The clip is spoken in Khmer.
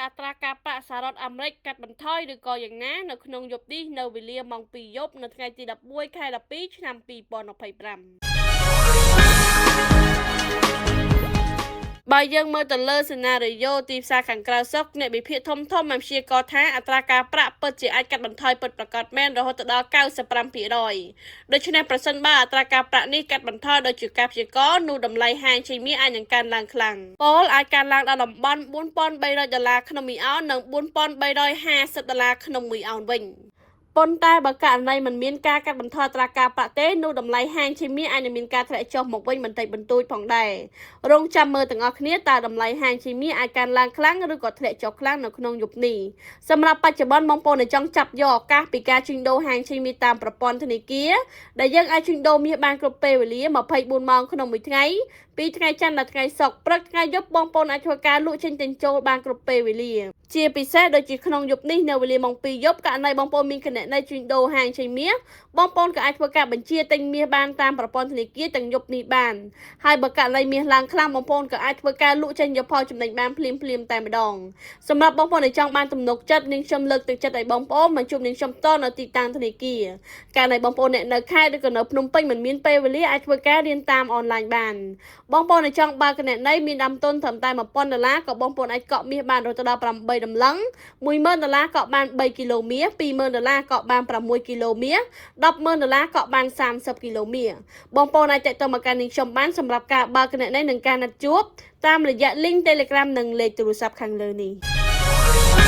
អត្រាការប្រាក់សហរដ្ឋអាមេរិកកាត់បន្ថយឬក៏យ៉ាងណានៅក្នុងយប់នេះនៅវេលាម៉ោង2យប់នៅថ្ងៃទី11ខែ12ឆ្នាំ2025។ បើយើងមើលទៅលើសេណារីយ៉ូទីផ្សារខាងក្រៅស្រុកអ្នកវិភាគធំធំបានព្យាករណ៍ថាអត្រាការប្រាក់ពិតជាអាចកាត់បន្ថយពិតប្រាកដមែនរហូតដល់95%ដូច្នេះប្រសិនបើអត្រាការប្រាក់នេះកាត់បន្ថយដោយជាការព្យាករណ៍នោះតម្លៃហាងឆេងមាសអាចនឹងកើនឡើងខ្លាំងប៉លអាចកើនឡើងដល់តំបន់4300ដុល្លារក្នុងមួយអោននិង4350ដុល្លារក្នុងមួយអោនវិញ។ ប៉ុន្តែបើករណីមិនមានការកាត់បន្ថយអត្រាការប្រាក់ទេនោះតម្លៃហាងឆេងមាសអាចនឹងមានការធ្លាក់ចុះមកវិញបន្តិចបន្តួចផងដែរ។រងចាំមើលទាំងអស់គ្នាតើតម្លៃហាងឆេងមាសអាចកើនឡើងខ្លាំងឬក៏ធ្លាក់ចុះខ្លាំងនៅក្នុងយប់នេះ។សម្រាប់បច្ចុប្បន្នបងប្អូនដែលចង់ចាប់យកឱកាសពីការជួញដូរហាងឆេងមាសតាមប្រព័ន្ធធនាគារដែលយើងអាចជួញដូរមាសបានគ្រប់ពេលវេលា24ម៉ោងក្នុងមួយថ្ងៃពីថ្ងៃច័ន្ទដល់ថ្ងៃសុក្រព្រឹកថ្ងៃយប់បងប្អូនអាចធ្វើការលក់ចេញទិញចូលបានគ្រប់ពេលវេលាជាពិសេសដូចជាក្នុងយប់នេះនៅវេលាម៉ោង2យប់ករណីបងប្អូនមានគណនីជួញដូរហាងឆេងមាសបងប្អូនក៏អាចធ្វើការបញ្ជាទិញមាសបានតាមប្រព័ន្ធធនាគារទាំងយប់នេះបានហើយបើករណីមាសឡើងខ្លាំងបងប្អូនក៏អាចធ្វើការលក់ចេញយកផលចំណេញបានភ្លាមភ្លាមតែម្ដងសម្រាប់បងប្អូនដែលចង់បានទំនុកចិត្តនាងខ្ញុំលើកទឹកចិត្តឲ្យបងប្អូនមកជួបនាងខ្ញុំតនៅទីតាំងធនាគារករណីបងប្អូនអ្នកនៅខេត្តឬក៏នៅភ្នំពេញមិនមានពេលវេលាអាចធ្វើការរៀនតាមអនឡាញបានបងប្អូនដែលចង់បើកគណនីមានដើមទុនត្រឹមតែ1000ដុល្លារក៏បងប្អូនអាចកក់មាសបានរហូតដល់8តម្លឹង10000ដុល្លារកក់បាន3គីឡូមាស20000ដុល្លារកក់បាន6គីឡូមាស100,000ដុល្លារកក់បាន30គីឡូមាសបងប្អូនអាចទាក់ទងមកកាន់នាងខ្ញុំបានសម្រាប់ការបើកគណនីនិងការណាត់ជួបតាមរយៈ link Telegram និងលេខទូរស័ព្ទខាងលើនេះ។